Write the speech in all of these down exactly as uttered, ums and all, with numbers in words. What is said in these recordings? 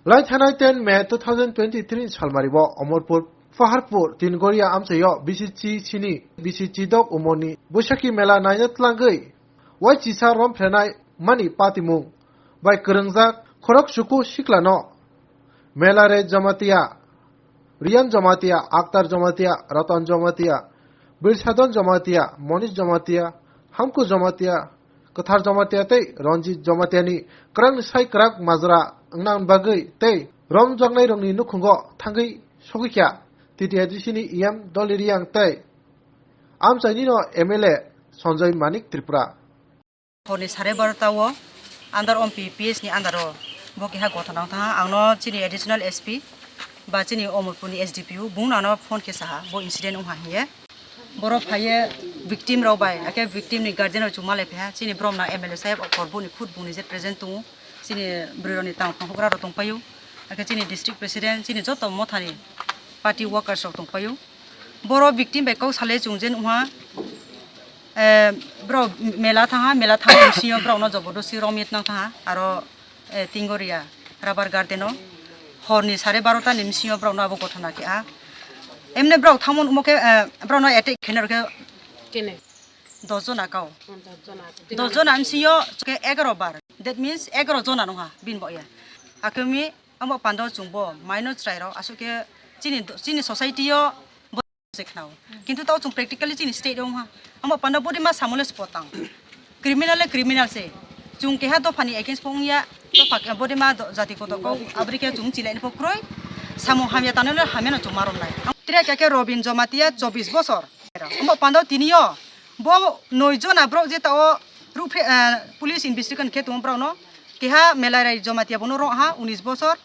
Lai thanai ten May two thousand twenty-three ni salmari bo Omorpur Paharpur Tingoria amchaio B C C sini B C C dok umorni Boishakhi mela naina tlangwi waisisa romphrenai mani patimung bai kwrwngjak khorok suku siklano Melare Jamatia, Riyan Jamatia, Akhtar Jamatia, Ratan Jamatia, Birsadon Jamatia, Monish Jamatia, Hamku Jamatia, Kwthar Jamatia tei Ranjit Jamatiani kwrangni sai kwrak majra wngna bagwi tei romjaknairokni nukhungo thangwi sogwi kha T T A D C ni E M Dolly Riang tei amchainino M L A Sanjoy Manik Tripura. Horni sare barota o under ompi P S ni under o bo keha gothona wng thango. Ang no chini additional S P ba chini Omorpur ni S D P O bung no ano phone khe saha bo incident wng ha hiye. Boro phaiye victim rok bai, akhe victim ni guardian rok chuma lai phaiha. Chini brom na M L A saheb o kor boni khud bung ni je present tongo. Chini bwrwi rok ni tang phang hugra rok tong paio. Akhe chini district president, chini joto motha ni party workers rok tong paio. Boro victim bai kok salai chwng je nukha, eh, borok mela thangha, mela thangma bisingo borokno jobodosti romwi tnang thangha, aro, eh, Tingoria rubber garden o horni sare barota ni bisingo borokno abo gothona khe ah. Emne borok thangmani omo khe, eh, borokno attack khaina rw khe Kene. Dos jona kao. Dos jona. Dos jona bisingo khe egaroh bar. That means egaroh jona nungha bini bo ya. Akemi amo pando chwngbo maino chwrairok aswk khe chini, chini society o se khnao. Kintu tao chwng practically chini state o wngha. Amo panda body ma samole spotang. Criminal le criminal se. Chwng keha dophani against pho wngya, dopha ke body ma do-, jati kotor kok abri khe chwng chilai pho kroi. Samung hamya tanole hamya no chwng marom nai. Tre kake Robin Jomatia chobbish bosor. Amo panda tini o bo noi jona borok je tao ruphe, eh, police investigation khe tongo borok no. Keha Melai Rai Jomatia bono rok ha unis bosor.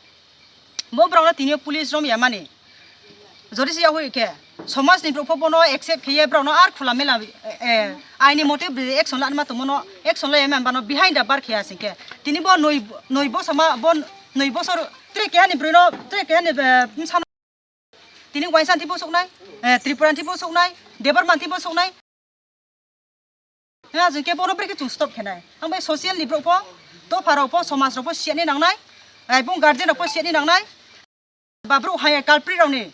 Bo borokno tini police rom ya mani. Jodi se yahui khe somaj ni borok pho bono accept khiye borokno ar khula mela, eh, aini mote action lanma tongmo no action laya mani bano behind the bar khiya sing khe. Tini bo noi, noi bosor ma, bo noi bosor tre keha ni bwrwi no, tre keha ni, eh, bwsa no tini waisa thipho soknai, eh, Tripura thipho soknai, Debbarma thipho soknai. Hwnwi khe bono brekhe chwng stop khenai. Ang bai social ni borok pho, dopha rok pho, somaj rok pho siyani nangnai. Ai bung guardian rok pho siyani nangnai. Ba borok hai culprit rok ni,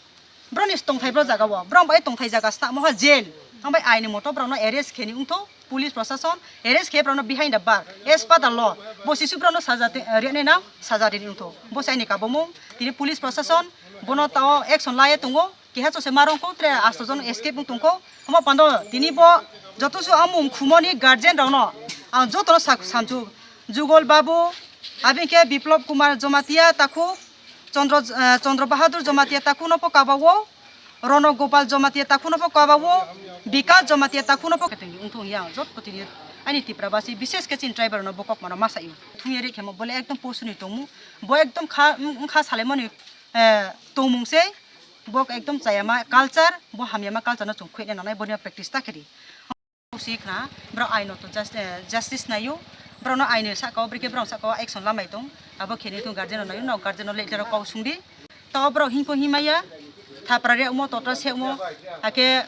borok ni tongthai bro jaga o. Borok bai tongthai jaga sta moha jail. Ang bai aini moto borok no arrest kheni wngtho, police prosason arrest khe borok no behind the bar. As per the law. Bo sisu borok no saja te-, rene nang, saja rini wngtho. Bo sai ni kabomung. Tini police prosason bono tao action laye tongo. Keha chwse ma rwngkho, tre asto jon escape wng tongkho. Omo pando tini bo joto se amung khumoni guardian rokno ang jotono sak-, samchu. Jugol Babu, abini khe Biplop Kumar Jomatia takhuk, Chandra, eh, Chandra Bahadur Jomatia takhuk no pho kabao, Rono Gopal Jomatia takhuk no pho kabao, Bikas Jomatia takhuk no pho wngthong ya joto tini ani Tipra basi, bises khe chini tribal rokno bo kok mano masa yo. Thung ya ri khemo bole ekdom posuni tongmu, bo ekdom kha, wng kha salaimani, eh, tongmung se. Bo ekdom chayama culture, bo hamyama culture no chwng khuina nangnai, boni practice ta khedi. Si khna, bro aino to just-, eh, justice naio, bro no aino saka o, brike bro saka o action lamai tong, abo kheni tong guardian no naio, no guardian no letter kok sungdi. To bro hinko himaya, thapra re mo, totra se mo, ake,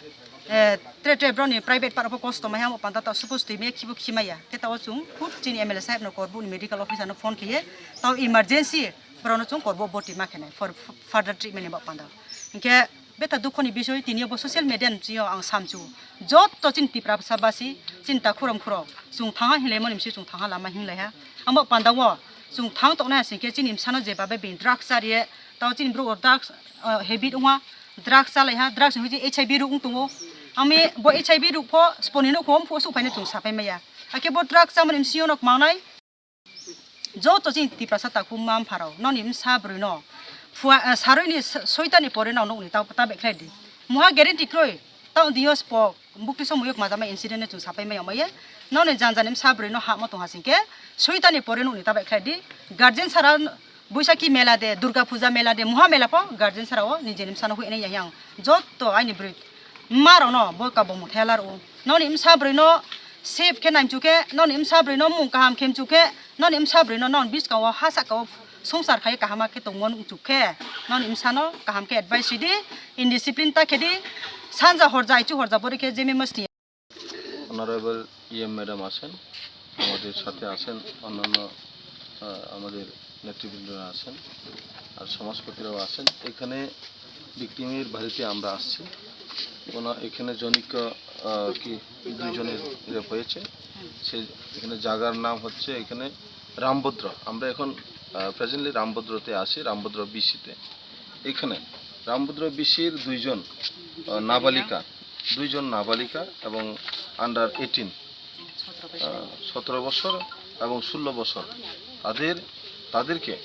eh, tre tre bro ni private part of cost to maya mo panta to suppose to me khibo khimaya, ke to chwng khud chini M L A saheb no korbu ni medical officer no phone khiye, to emergency, Borokno chwng korbo boti ma khenai for further treatment ni bapanda. Hinkhe betha dukhoni bisoi tini bo social media ni bisingo ang samchu. Jotto chini Tiprasa basi chini takhuram khurok chwng thangha hinlaimani bisi chwng thangha lama hinlaiha. Ang bapanda o chwng thang toknai asingkhe chini bwsano jebabe bini drugs chariye tao chini borok drugs, ah, habit wngha, drugs chalaiha, drugs ni hwiji H I V rok wng tongo. Ami bo H I V rok pho sponi no khom phuo suh phaino chwng sapai maya. Hakhe bo drugs chamani bisingo no mangnai. Joto chini Tiprasa takhuk ma mpharok, noni bwsa bwrwino phua, eh, sarwi ni so-, soita ni pore no nukni ta, ta bai khlai di. Muha guarantee kroi, ta undi yo spok, bukti somo yok majama incident no chwng sapai mai yamaye. Noni jan jan ni bwsa bwrwino hamo tong hasing khe, soita ni pore nukni ta bai khlai di. Guardian sara Boishakhi mela de, Durga Puja mela de, muha mela pho guardian sara o nijeni bwsano hui nai yang. Joto aini bwrwi Mma rokno bo kabomung thela rw. Noni bwsa bwrwino safe khe naimchu khe, noni bwsa bwrwino mung kaham khe mchu khe, noni bwsa bwrwino non bwskango ha saka o swngchar khai kaham khe tongmo nukchu khe, noni bwsano kaham khe advice ridi, indiscipline ta khedi, sanja horja, aichu horja bori khe jemi masti. Honorable E M madam আছেন, আমাদের সাথে আছেন, অন্যান্য, আহ, আমাদের নেতৃবৃন্দরা আছেন, আর সমাজপতিরাও আছেন। এখানে ভিকটিমের বাড়িতে আমরা আসছি। ওনা-, এখানে জনৈক, আহ, কি দুইজনের রেপ হয়েছে। সে এখানে জায়গার নাম হচ্ছে এখানে রামভদ্র। আমরা এখন, আহ, প্রেজেন্টলি রামভদ্রতে আছি, রামভদ্র বিসিতে। এখানে রামভদ্র বিসির দুইজন, আহ, নাবালিকা, দুইজন নাবালিকা এবং আন্ডার এইটিন, আহ, সতেরো বছর এবং ষোলো বছর, তাদের, তাদেরকে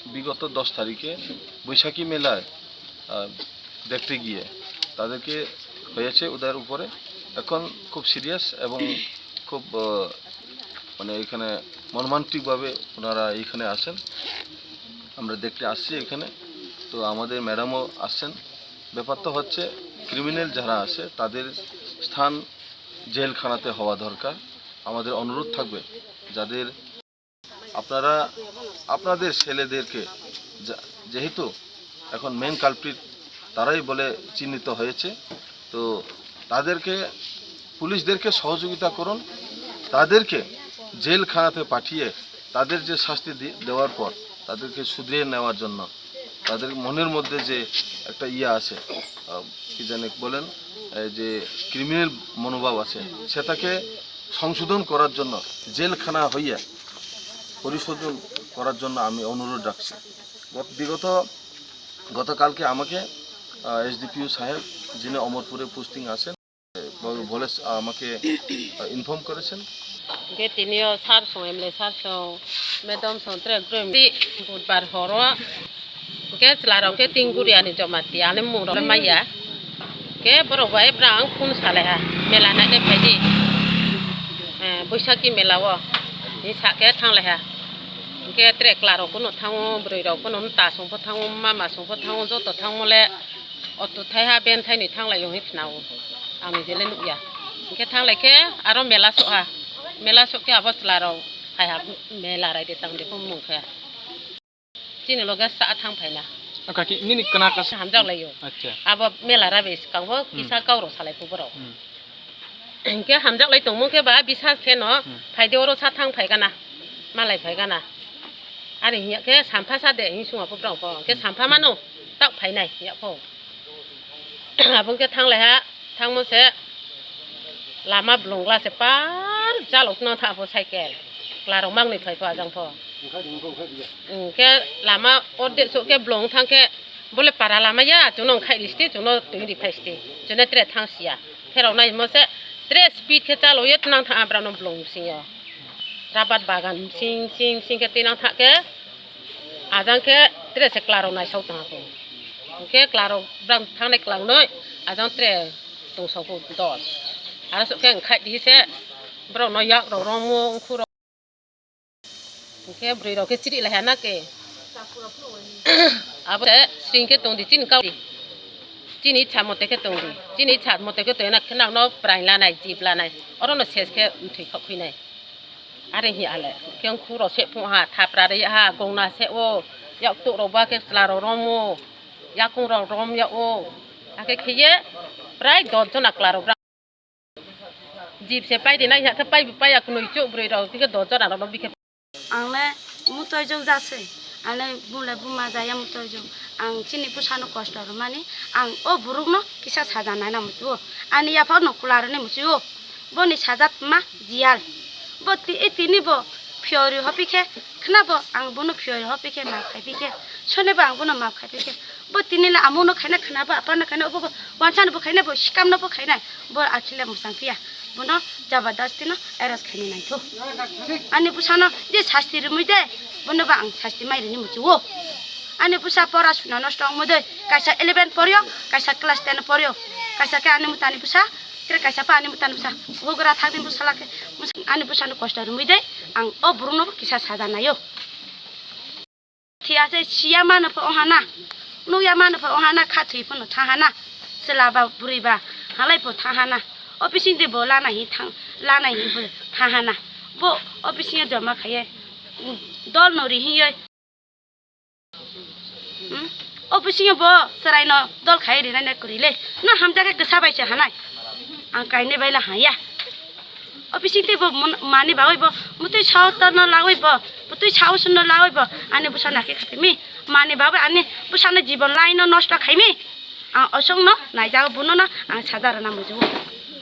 বিগত দশ তারিখে বৈশাখী মেলায়, আহ, দেখতে গিয়ে তাদেরকে হয়েছে ওদের উপরে। এখন খুব সিরিয়াস এবং খুব, আহ, মানে, এখানে মর্মান্তিকভাবে ওনারা এখানে আছেন। আমরা দেখতে আসছি এখানে। তো আমাদের ম্যাডামও আসছেন। ব্যাপারটা হচ্ছে, ক্রিমিনাল যারা আছে, তাদের স্থান জেলখানাতে হওয়া দরকার। আমাদের অনুরোধ থাকবে, যাদের আপনারা আপনাদের ছেলেদেরকে, যা-, যেহেতু এখন মেইন কালপ্রিট তারাই বলে চিহ্নিত হয়েছে, তো তাদেরকে, পুলিশদেরকে সহযোগিতা করুন, তাদেরকে জেলখানাতে পাঠিয়ে তাদের যে শাস্তি দি-, দেওয়ার পর তাদেরকে শুধরিয়ে নেওয়ার জন্য, তাদের মনের মধ্যে যে একটা ইয়ে আছে, আহ, কি জানি বলেন, এই যে ক্রিমিনাল মনোভাব আছে, সেটাকে সংশোধন করার জন্য, জেলখানা হইয়া পরিশোধন করার জন্য আমি অনুরোধ রাখছি। গত, বিগত, গতকালকে আমাকে, আহ, এসডিপিও সাহেব, যিনি অমরপুরে পোস্টিং আছেন, ব-, বলে আমাকে, আহ, ইনফর্ম করেছেন। Hwnkhe tini o sir song, M L A sir song, madam song, tre brwi budbar horo. Hwnkhe chwla rok khe tin guri ani joma ti ani mung rok le maya. Hwnkhe borok bai bwrang phone salai ha, mela naina phai di. Eh, Boisakhi mela o. Ni sa khe thang lai ha. Hwnkhe tre chwla rok kuno thango, bwrwi rok kuno mta song pho thango, mama song pho thango, joto thango le auto thai ha, ben thai ni thang lai o hwnwi khna o. Ang ni je le nuk ya. Hwnkhe thang lai khe aro mela so ha. Mela so khe abo chwla rok hai ha, mela rai de tang de pho mung khe. Chini loge sa thang phaina. O kaki, nini kna kas- Hamjak lai o. Acha. Abo mela rabe swkang bo, hmm, kisa kau rok salai phu borok. Hmm. Hwnkhe hamjak lai tongmo khe ba bisa khe no, hmm, phaide oro sa thang phai gana. Malai phai gana. Ari hiya khe sampha sa de, hin sung aphu brang pho. Hwnkhe, hmm, sampha mano, tak phainai hiya pho. Abo hwnkhe thang lai ha. Thangmo se lama blongla se par jalok no tha pho cycle. Chwla rok mang ni phai pho ajang pho. Hwnkhe lama ordek sok khe blong thang khe bole para lama ya, chwng no khai risti, chwng no twi ri phai sti. Chwng no tre thang sia. Khe rok nai mo se tre speed khe chalo ye twnang tha abra no blong sing yo. Rabat bagan sing sing sing khe twi nang tha khe ajang khe tre se chwla rok naisok tong kho. Hwnkhe chwla rok brang thangnai chwla rok noi ajang tre tong sok kho dos. Aro sok khe khai di se borok no yak rok romo ungkhu rok. Hwnkhe bwrwi rok khe chiri lai ha na khe. Abo se sring khe tong di chini kau di. Chini ichha mote khe tong di. Chini ichha mote khe tong na khe nang no prai lanai, jib lanai. Oro no ses khe mthwi khok khui nai. Are hi ale, khe ungkhu rok se phung ha, thapra ri ha, gongna se o, yak tuk rok ba khe chwla rok rom o, yakung rok rom ya o, akhe khiye prai dos jona chwla rok jib se pai rinai, hakhe pai pai ya kunui chuk bwrwi rok, bikhe dos jona rok no bikhe. Ang le mutoijwk ja se, ang le bung le buma jaya mutoijwk. Ang chini bwsano kosto rwmani, ang o borokno kisa saja naina muchungo. Ani yaphakno kwlarwni muchungo. Boni sajatma jiyal. Bo ti-, e tini bo phiyori hopi khe khna bo, ang bono phiyori hopi khe map khai pi khe, sone bo ang bono map khai pi khe. Bo tini le amo no khaina khna bo, apa no khaina, obo bo wansa no bo khaina, bo sikam no bo khaina, bo akhile musang phiya. Bono jabardasti no arrest khaini naitho. Ani bwsano je sasti rwmwi de, bono ba ang sasti mai rini muchungo. Ani bwsa pora suna nosto wngmo de, kaisa eleven poryo, kaisa class ten poryo, kaisa khe ani mutani bwsa, tere kaisa pa ani mutani bwsa. Hugra thakni bwsala khe, ani bwsano kosto rwmwi de, ang o borokno bo kisa saja naio. Thiya se siya mano pho ohana, nukya mano pho ohana, kha thwi phano thahana, chwla ba bwrwi ba halai pho thahana, office ni de bo lana hi thang, lana hi bo thahana, bo office ni joma khaiye, dol no ri hiye. Hmm? Office ni bo chwrai no dol khaiye ri nai kwrwi le, no hamjak khe kwsa bai se hanai, ang kainwi bai la haya. O bising tei bo mun-, mani bagwi bo mutwi saotorno lagwi bo, mutwi saosonno lagwi bo ani bwsano akhe khaimi. Mani bagwi ani bwsano jibon laino nosto khaimi. Ang osongno naijago, bunono ang saja rwna mujugo.